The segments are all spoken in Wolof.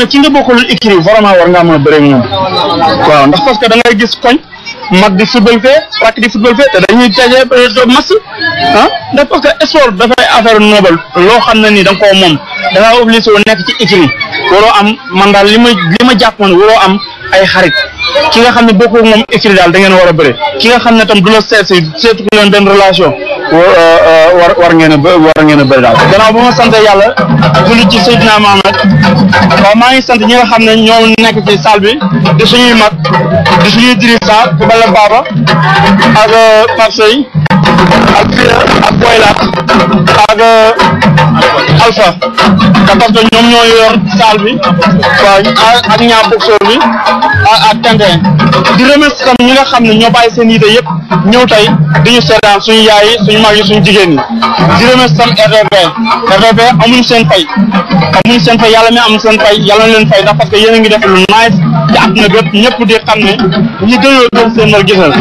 ci nga bokkul écrit vraiment war ngaa mën a bëre moom waaw ndax parce que da ngay gis koñ mag di football fee rakk di football fee te dañuy jaje match ndax parce que sport dafay affaire noble loo xam ne nii da nga koo moom da ngaa obligé wu nekk ci écrit waroo am man daal li ma jàpp man waroo am ay xarit ki nga xam ne bokkul moom écrit daal da ngeen war a bëre ki nga xam ne tam du la seetu ku leen benn relation war ngeen a bëri daal. gannaaw ba ma sant yàlla julli ci Seydina Mohamed waaw maa ngi sant ñi nga xam ne ñoo nekk ci salle bi di suñuy mag di suñuy dirigeant ku bala Baba ak Pape Seye ak Fira ak Boylat ak Alpha parce que ñoom ñoo yor salle bi waaw ak ñaar boxeur bi ak Tintin di remercier tam ñi nga xam ne ñoo bàyyi seen yite yëpp ñëw tey di ñu seetaan suñu yaay yi suñu mag yi suñu jigéen ñi di remercier tam RDV amuñu seen fay yàlla mi am seen fay yàlla na leen fay ndax parce que yéen a ngi def lu nice ci àdduna bépp ñëpp di xam ne ñi gënoo gën seen mar gisal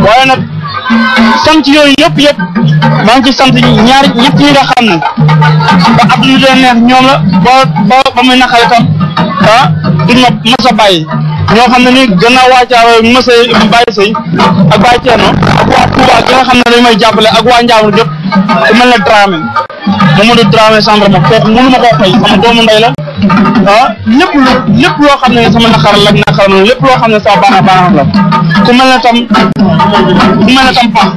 waaye nag sant yooyu yëpp maa ngi ci sant ñett ñi nga xam ne ba àdduna dee neex ñoom la ba muy naqare tam duñ ma mës a bàyyi ñoo xam ne ni gannaaw waa Thiaroye mës a bàyyi sëy ak bàyyi Thierno ak waa Touba gi nga xam ne dañ may jàppale ak waa Ndiambour gépp ku mel ne Dramé Mamadou Dramé gendarme kooku mënu ma koo fay sama doomu ndey la lépp loo xam ne sama naqar la lépp loo xam ne sama baax la ku mel ne tam pax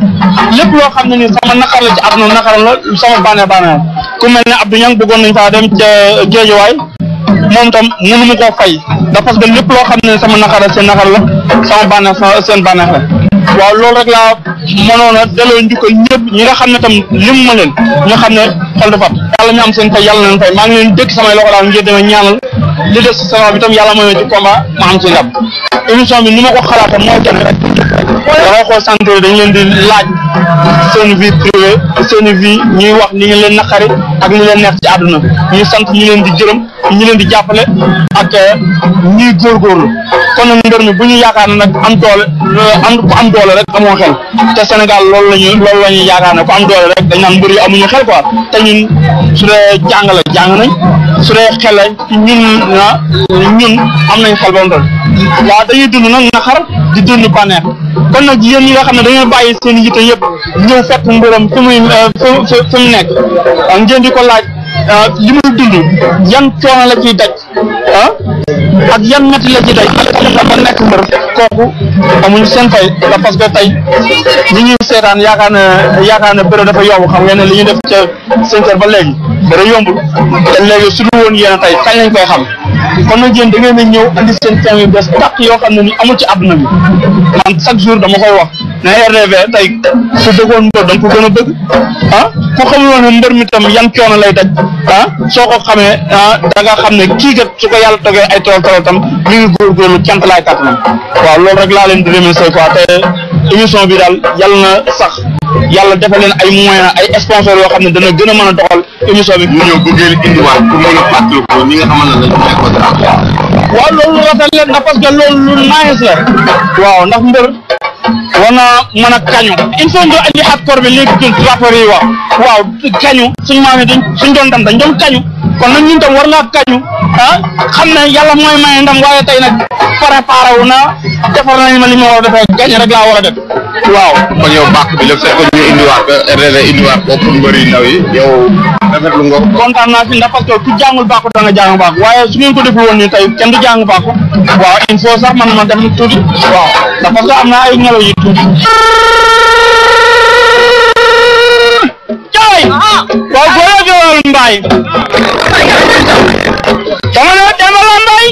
lépp loo xam ne ni sama naqar la ci àdduna naqar la sama baaneex ku mel ne Abdou Niang bëggoon nañ faa dem ca Géejawaay moom tam mënu ma koo fay ndax parce que lépp loo xam ne sama naqar la seen naqar la sama baaneex seen baaneex la waaw loolu rek laa mënoon a delloo njukkal ñëpp ñi nga xam ne tam lim ma leen ñoo xam ne xol dafa yàlla ñu am seen fay yàlla na leen fay maa ngi leen dëkk samay loxo daal ngir demee ñaanal li des ci sama bi tam yàlla mooy ci combat ma am ci ndam émission bi ni ma ko xalaata mooy kenn rek dangay xool santé dañ leen di laaj seen vie privée seen vie ñuy wax li ngeen leen naqari ak li leen neex ci àdduna ñuy sant ñi leen di gërëm ñi leen di jàppale ak ñuy góorgóorlu kon nag mbir mi bu ñu yaakaar ne nag am doole ku am doole rek amoo xel te Sénégal loolu la ñuy yaakaar ne ku am doole rek dañ naan mbir yi amuñu xel quoi te ñun su dee jàng nañ su dee xel la ñun am nañ xel ba mu doon waaw dañuy dund nag naqar di dund bànneex kon nag yéen ñi nga xam ne dañoo bàyyi seen yitte yëpp ñëw fekk mbiram fi mu nekk ngeen di ko laaj li muy dund yan coono la ciy daj ak yan métti la ciy daj ba nekk mbër kooku amuñu seen fay la parce que tey ñi ñuy seetaan yaakaar ne bëre dafa yomb xam ngeen ne li ñu def ca 5 heures ba léegi bëre yombul te léegi su dul woon yéen a tey kañ lañ koy xam kon nag yéen da ngeen a ñëw andi seen thème yu bees tàq yoo xam ne ni amul ci àdduna bi man chaque jour dama koy wax ne RDV tey su bëggoon mbër da nga ko gën a bëgg ku xamul woon mbër mi tam yan coono lay daj soo ko xamee da nga xam ne kii kat su ko yàlla togee ay tool tam mi ngi góorgóorlu cant laay kàttanam waaw loolu rek laa leen di remercier quoi te émission bi daal yàlla na sax yàlla defal leen ay moyens ay sponsors yoo xam ne dana gën a mën a doxal émission bi. ñu ñëw bëggee indiwaat pour mën a fàttali ko ñi nga xamante ne dañu nekkoon waaw loolu rafet leen ndax parce que loolu lu nice la waaw ndax mbër war na mën a kañu il faut nga andi hardcore bi léegi rapport yi waaw kañu suñu maam yi suñ doon dem dañ doon kañu kon nag ñun tam war ngaa kañu xam ne yàlla mooy maye ndam waaye tey nag préparé wu na defar nañ ma li ma war a defee gañ rek laa war a def waaw. kon yow bàq bi lépp fekk ñu indiwaat ko RDV indiwaat ko pour mbër yu ndaw yi yow rafetlu nga ko. kontaan naa si ndax parce que ku jàngul bàq da nga jàng bàq waaye su ngeen ko deful woon nii tey kenn du jàng bàq waaw il faut sax man ma dem tuuti waaw ndax parce que am naa ay ngelaw yi tuuti. Caay waaw góor gi wàllu mbaay dama ne Demba Mbaye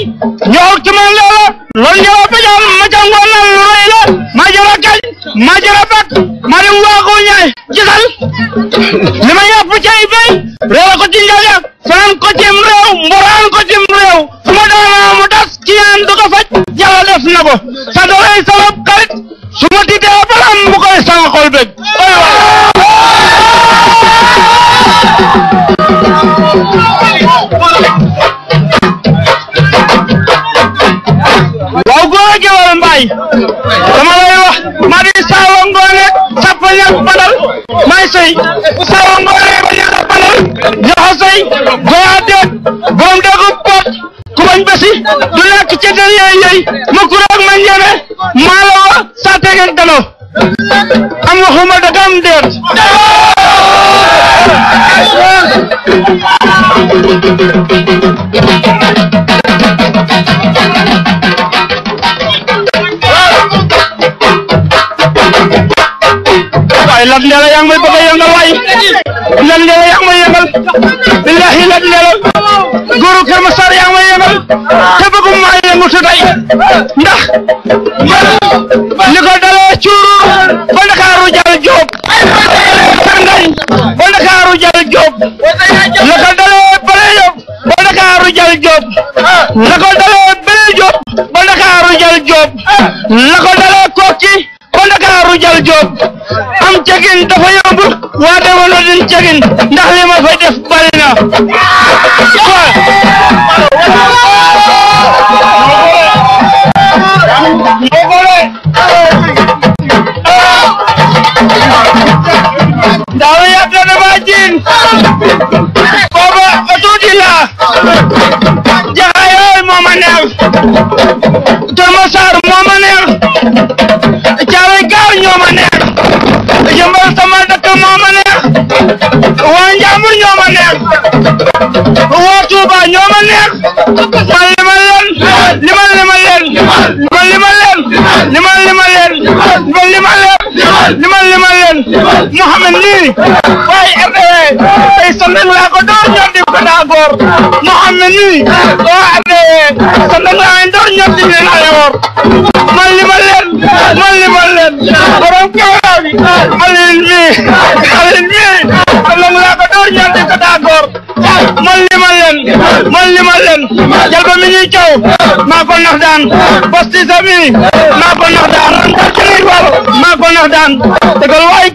ñoo ci man loola loolu ñoo bëggoon ma jàngoon na lu rëy la ma jëla kañ ma jëla bak ma dem waa ko ñaay gisal li ma yàpp cay bay réew ko ci njaga fanaan ko cim réew mboraan ko cim réew fu ma doona mu das ki yaan du ko faj yàlla def na ko sa dooley sabab xarit su ma tiitee balam bu koy sama xol bég waaw góor gi wala mbaay dama lay wax ma di saawa ngoone sappa ñak badal may sëy saawa ngoone ba ñak badal ñaxa sëy goya deet borom degu pot ku ma bañ basi du nekk ci den yey ma kuroog ma ñeme maalo sa tegen dano am waxuma dagam deet waay Lat Ndella yaa ngi may bëgg a yëngal waay Lat Ndella yaa ngi may yëngal billahi Lat Ndella góoru Kër Masar yaa ngi may yëngal te bëggum maa yëngu te tey ndax li ko dalee Cuuru ba Ndakaaru Jal Joob Sangañ ba Ndakaaru Jal Joob la ko dalee Bale Joob ba Ndakaaru Jal Joob la ko dalee Bale Joob ba Ndakaaru Jal Joob la ko dalee Kokki ba Ndakaaru Jal Joob am cegin dafa yomb waa demoon na din cegin ndax li ma fay def bari na daaw yàgg na ma jiin booba ba tuuti la jaxayoy moo ma neex Kër Masar moo ma neex Caaroy Gaar ñoo ma neex Yëmbal sama dëkk moo ma neex waa Njaambur ñoo ma neex waa Tuuba ñoo ma neex man limal leen Mohamed nii waaye RDW tey sonal laa ko door ñor di ko daa góor Mohamed nii waa RDW sonal laa ko door ñor di leen ayoor man limal leen borom kawla bi Alioune mii sonal laa ko door ñor di ko daa góor man limal leen jalba mi ñuy caw maa ko nax daan Bastisa mi maa ko nax daan maa ko nax daan tegal waay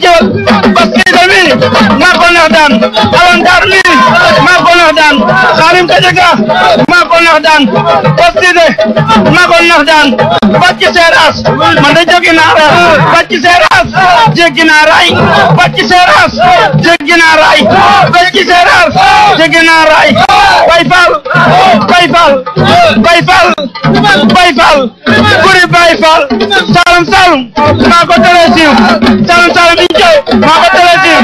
géwél Bastisa mi maa ko nax daan Alantar mi maa ko nax daan Xaarim Kajaga maa ko nax daan Bastisa maa ko nax daan Bacci Seras man de jógi naa ra Bacci Seras jéggi naa ray Bacci Seras jéggi naa ray Bacci Seras jéggi naa ray Baye Fall guri Baye Fall Saloum maa ko tere siiw Saloum bi jow maa ko tere siiw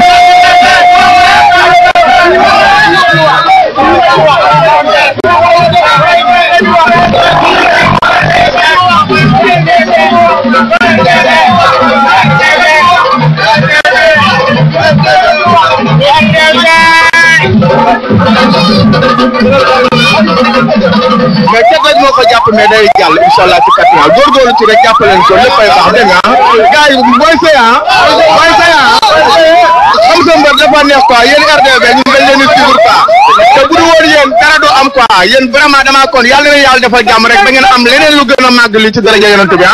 mais képp rek moo ko jàpp mais day jàll incha allah ci kàttan góorgóorlu ci rek jàppaleen ko léppay baax dégg nga gars yi booy sëy xam sa mbër dafa neex quoi yéen RDV ñun dañ leen di suivre quoi te bu du woon yéen dara du am quoi yéen vraiment dama kon yàlla na yàlla defal jàmm rek da ngeen am leneen lu gën a màgg li ci daraja yonent bi